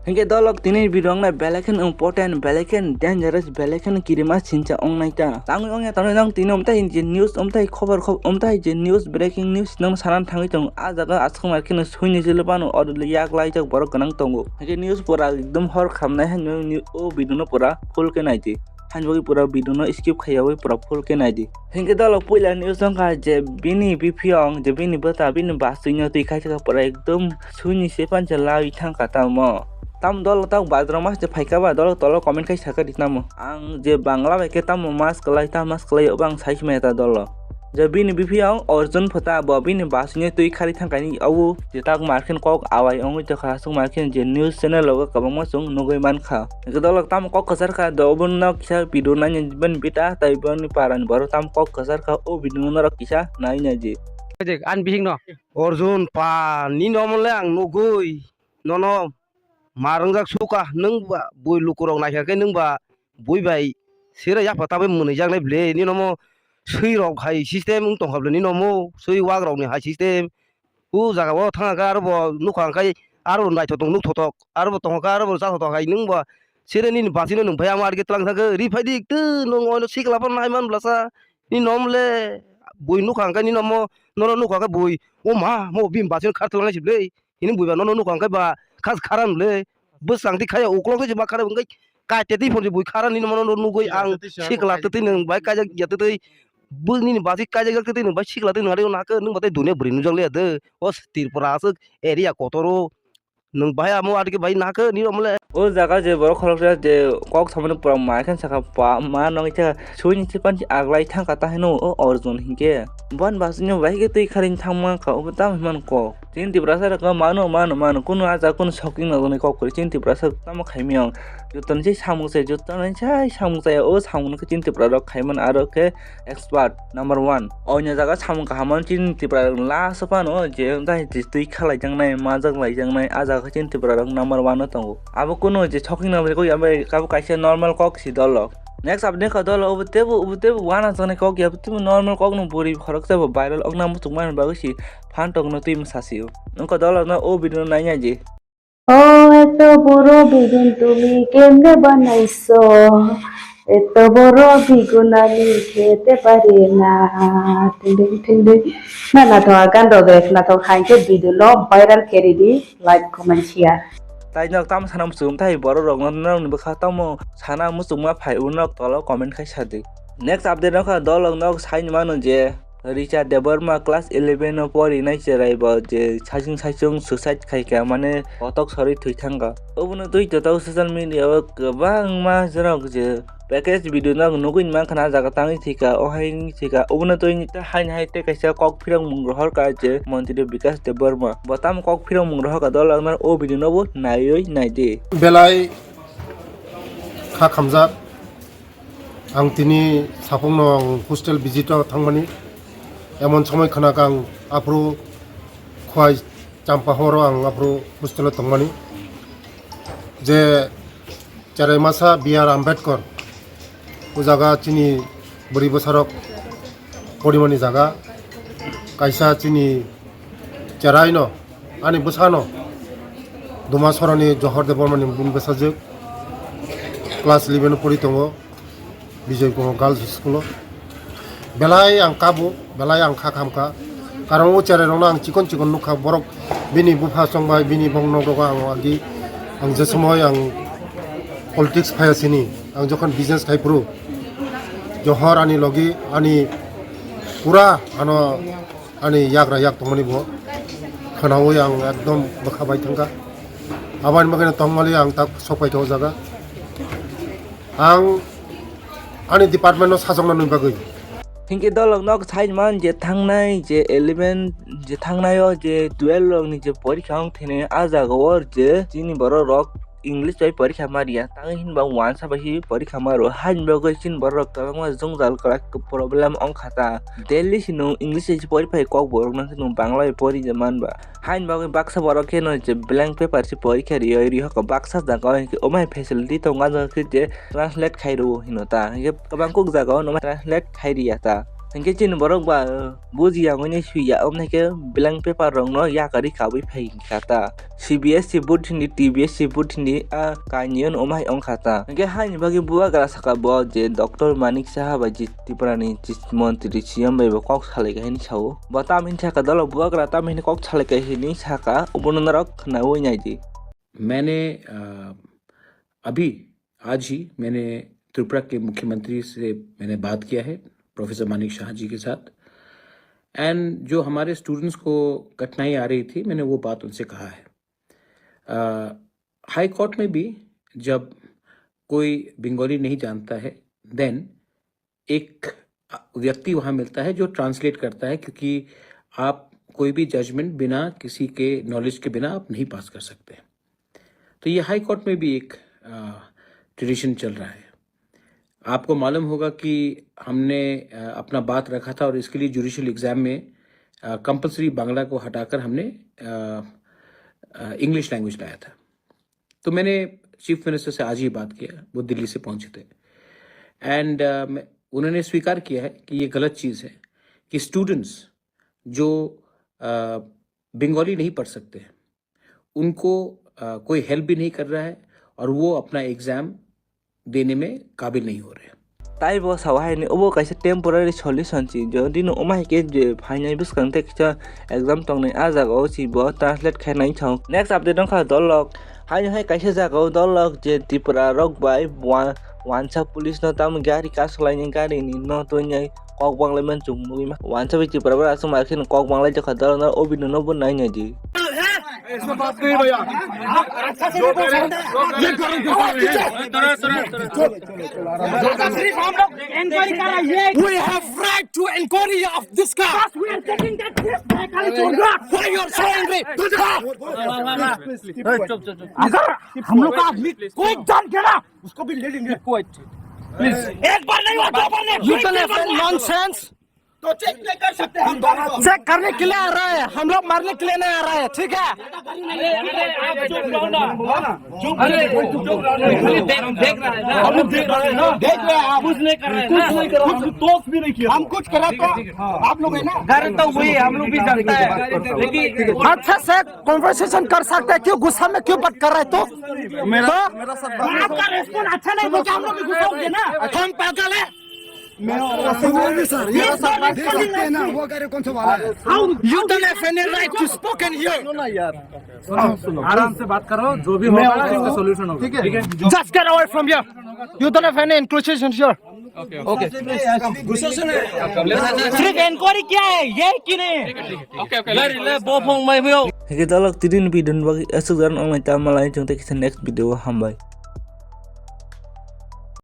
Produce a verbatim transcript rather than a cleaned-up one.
Hinkhe dolok tini video wngnai belai kheno important, belai kheno dangerous, belai kheno kirima sincha wngnai ta. Tangwi wngya tangwi nang tini omtai je news omtai khobor khob-, omtai je news breaking news nang sana thangwi tongo. Ah jaga aswk mar kheno suini jilo phano oro yak laijak borok gwnang tongo. Hinkhe news pura ekdom hor khamnai hai nw-, nw-, o video no pura full khe naidi. Hani bagwi pura video no skip khaiyawi pura full khe naidi. Hinkhe dolo puila news wngkha je bini biphiyong je bini bwta bini bachwino twi khaisaka pura ekdom suini se pansa lawi thangkha tamo. Tamo dolo tabuk bazaro mas je phaikha ba dolo tolo comment khai saka di tamo. Ang je Bangla bai khe tamo mas kwlai ta mas kwlai obo ang sai sima ta dolo. Je bini biphiyong Arjun Phota bo bini bachwino twi khari thangkha ni obo je tak markhen kok awai wngwi tongkha aswk markhen je news channel rogo kwbangma chwng nugwi mankha. Hinkhe dolok tamo kok kwchar kha, do obono kisa video naina bini bita, tai bini para ni borok tamo kok kwchar kha, o video no norok kisa naina di. Ani bihik no. Arjun pa, nini omo le ang nugwi, nono mar wngjak suka, nwng ba bui lukurok naikha khe nwng ba bui bai sira yapha tabwi mwnwijak nai ble, nini omo swi rok hai system wng tongkha ble, nini omo swi wak rok ni hai system. O jaga o thang kha aro bo nukha khe aro naithotok nuktotok aro bo tongkha aro bo chathotok hai nwng bo sere nini bachwino nwng phai ama arge twlang thang khe ri phai di tw nwng oino sikla phano nai man bwlasa ni nom le bui nukha khe ni nomo nono nukha khe bui o ma mo bini bachwino khar twlang si ble hini bui ba nono nukha khe ba khas kharan le bwsang di khaya uklok se ba khara wngkhe kaite twi phone se bui khara nini mono nugwi ang sikla twtwi nwng bai kaijak ya twtwi bwsni ni basi kaijak ya twtwi nwng bai sikla twtwi nwng ari nahakhe nwng batai dunia bwrwi nujak le ya de o Tripura aswk area kotoro nwng bai amo adike bai nahakhe nini omole. O jaga je borok khoroksa je kok samani pura mai khe sakha pa ma nang khe suini chipan aglai thangkha ta hino o Arjun hinkhe bon basini bai khe twi kharing thangma kha obo tamo himani kok. Chini Tiprasa rok mano, mano, mano, kunu aja kunu shoking nokni kok kwrwi chini Tiprasa tamo khaimiyong. Joto ni sai samung chai, joto ni sai samung chai, o samung no khe chini Tipra rok khaimani aro khe expert number one. Oini jaga samung kaham chini Tipra rok last phano je dai twi khalai jaknai, majak lai jaknai, a jaga chini Tipra rok number one no tongo. Abo kunu je shoking nokni kok ya bai kabo kaisa normal kok si dolo. Next update kha dolo obo tebo, obo tebo wana jaknai kok ya, obo tebo normal kok no buri khoroksa bo viral okna muchungmani bagwi si phan tokno twi mwsasio. Wngkha dolokno o video no nainai di. ও এত বড় বেগুন তুমি কেমনে বানাইছো? এত বড় বেগুন আমি খেতে পারি না। Thing ding, thing ding. Na, na, to agan do de, na to khain ke video no viral keri di, like, comment, share. Tai nok tamo sana muchung tai borok rok no, nok ni bwkha tamo sana muchungma phai, unok tolo comment khai sadi. Next update wngkha dolok nok sai mano je Richa Debbarma class eleven o porinai cherai bo je saichung saichung suicide khaikha, mane kotok sorwi thwi thangkha. Obono twi joto social media o kwbangma jorok je package video no nugwi mankha na jaga tangwi thwikha, o hai wngwi thwikha. Obono twi haini hai tei kaisa kok phirokmung rohorkha je Montri Bikash Debbarma. Bo tamo kok phirokmung rohorkha dolok no o video no bo naiwi naidi. Belai kha khamjak. Ang tini saphangno ang hostel visit o thangmani. Emon somoi khwnakha ang aphuru Khowai Champahor o ang aphuru hostel o tongmani. Je cherai masa B R Ambedkar o jaga chini bwrwi bwsarok porimani jaga kaisa chini cheraino ani bwsano Duma Sorani Johor Debbarmani bini bwsajwk class eleven o pori tongo Bijoy Kumar Girls School o. Belai ang kabo, belai ang kha khamkha. Karon o cherai rokno ang chikon chikon nukha borok bini bupha chongbai bini bong nok rogo ang agi ang je somoi ang politics phaya sini ang jokhon business khai phuru Johor ani logi ani pura ano ani yagra yak tongmani bo khwnawi ang ekdom bwkha bai thangkha. Aboni bagwi tongmani ang tak sok paikha o jaga. Ang ani department no sajokna nwi bagwi. Hinkhe dolok nok sai man je thangnai je eleven je thangnai o je twelve rok ni je porikha wng thini a jaga o je chini borok rok English bai porikha ma riya, tangwi hinba wansa bai se porikha ma rwo. Haini bagwi chini borok kwbangma jwngjal kwlai problem wngkha ta. Daily se nwng English bai se pori phai kok borok no se nwng Bangla bai pori je man ba. Haini bagwi baksa borok khe no je blank paper se porikha riwi riwi hokha baksa jaga o hinkhe omo hai facility tongo, a jaga khe je translate khai rwo hino ta. Hinkhe kwbang kok jaga o no translate khai riya ta. Hinkhe chini borok ba buji yangwi nai sui ya, omo hai khe blank paper rokno yakarwi kabui phai kha ta. C B S E board hini, T B S E board hini, a kainwi omo hai wng kha ta. Hinkhe haini bagwi bubagra saka bo je Doctor Manik Saha bai je Tripura ni chief montri C M bai bo kok salai kha hini sao. Bo tamo hini saka dolo bubagra tamo hini kok salai kha hini saka, obono norok khnaui naidi. मैंने अ, अभी आज ही मैंने त्रिपुरा के मुख्यमंत्री से मैंने बात किया है, प्रोफेसर मानिक शाह जी के साथ। एंड जो हमारे स्टूडेंट्स को कठिनाई आ रही थी, मैंने वो बात उनसे कहा है। हाई कोर्ट में भी जब कोई बंगाली नहीं जानता है, देन एक व्यक्ति वहाँ मिलता है जो ट्रांसलेट करता है, क्योंकि आप कोई भी जजमेंट बिना किसी के नॉलेज के बिना आप नहीं पास कर सकते। तो ये हाई कोर्ट में भी एक ट्रेडिशन चल रहा है। आपको मालूम होगा कि हमने अ, अपना बात रखा था और इसके लिए जुडिशल एग्जाम में कंपलसरी बांग्ला को हटाकर हमने इंग्लिश लैंग्वेज लाया था। तो मैंने चीफ मिनिस्टर से आज ही बात किया, वो दिल्ली से पहुंचे थे। एंड उन्होंने स्वीकार किया है कि ये गलत चीज़ है कि स्टूडेंट्स जो बंगाली नहीं पढ़ सकते हैं, उनको अ, कोई हेल्प भी नहीं कर रहा है और वो अपना एग्ज़ाम देने में काबिल नहीं हो रहे। Tai bo sao hai ni obo kaisa temporary solution si, jodi no omo hai khe je phainai bwskang tei kisa exam tongnai, a jaga o si bo translate khai nai thong. Next update wngkha dolok. Haino hai kaisa jaga o dolok je Tripura rok bai wa-, wansa police no tamo gari kasolai ni gari ni no twi nai kok banglai man chung mui ma. Wansa bai Tripura bai aswk mar khe no kok banglai jokha dolok no obi no no bo nai nai di. ऐसे बात नहीं भैया। जो मेरे ये करो, ये करो। सिर्फ हम लोग इंक्वायरी कर रहा है, ये We have right to inquiry of this car. Yes, we are taking that case. Why you are so angry? अगर हम लोग का आदमी कोई जान गया ना, उसको भी ले लेंगे। प्लीज। एक बार नहीं हुआ, दो बार नहीं, You don't have nonsense. तो चेक नहीं कर सकते हम दोनों को। चेक करने के लिए आ रहा है, हम लोग मारने के लिए नहीं आ रहा है, ठीक है? अरे, अरे, आप चुप रहो ना। अरे, चुप रहो ना। खाली देख, देख रहा है ना। हम लोग देख रहे हैं ना। देख रहे हैं आप। कुछ नहीं कर रहे हैं ना। कुछ नहीं कर रहा, हम टॉस भी नहीं किया। हम कुछ करा तो आप लोग है ना। घर तो वही, हम लोग भी जानता है। लेकिन अच्छा से कॉन्वर्सेशन कर सकते हैं, क्यों गुस्सा में क्यों बात कर रहे हैं तो? मेरा, तो? मेरा सब आपका रिस्पॉन्स अच्छा नहीं बचा, हम लोग भी गुस्सा हो गए ना। हम पागल है। मैं समझ नहीं सर, ये ये सब बात कर सकते हैं ना, वो कह रहे कौन सा वाला है? How? You don't have any right to spoken here. सुनो ना यार। सुनो, सुनो। आराम से बात करो, जो भी मैं होगा, और इसका हूँ। सॉल्यूशन होगा, ठीक है? ठीक है? Just get away from here. You don't have any inclination here. Okay, okay. गुस्सा से नहीं। सिर्फ इंक्वायरी किया है, ये कि नहीं? Okay, okay. ले, ले, वो फोन में भी हो। Hingke dalok tini ni video ni bagwi aswk jan wngnai ta malai chwng tei kisa next video o hambai.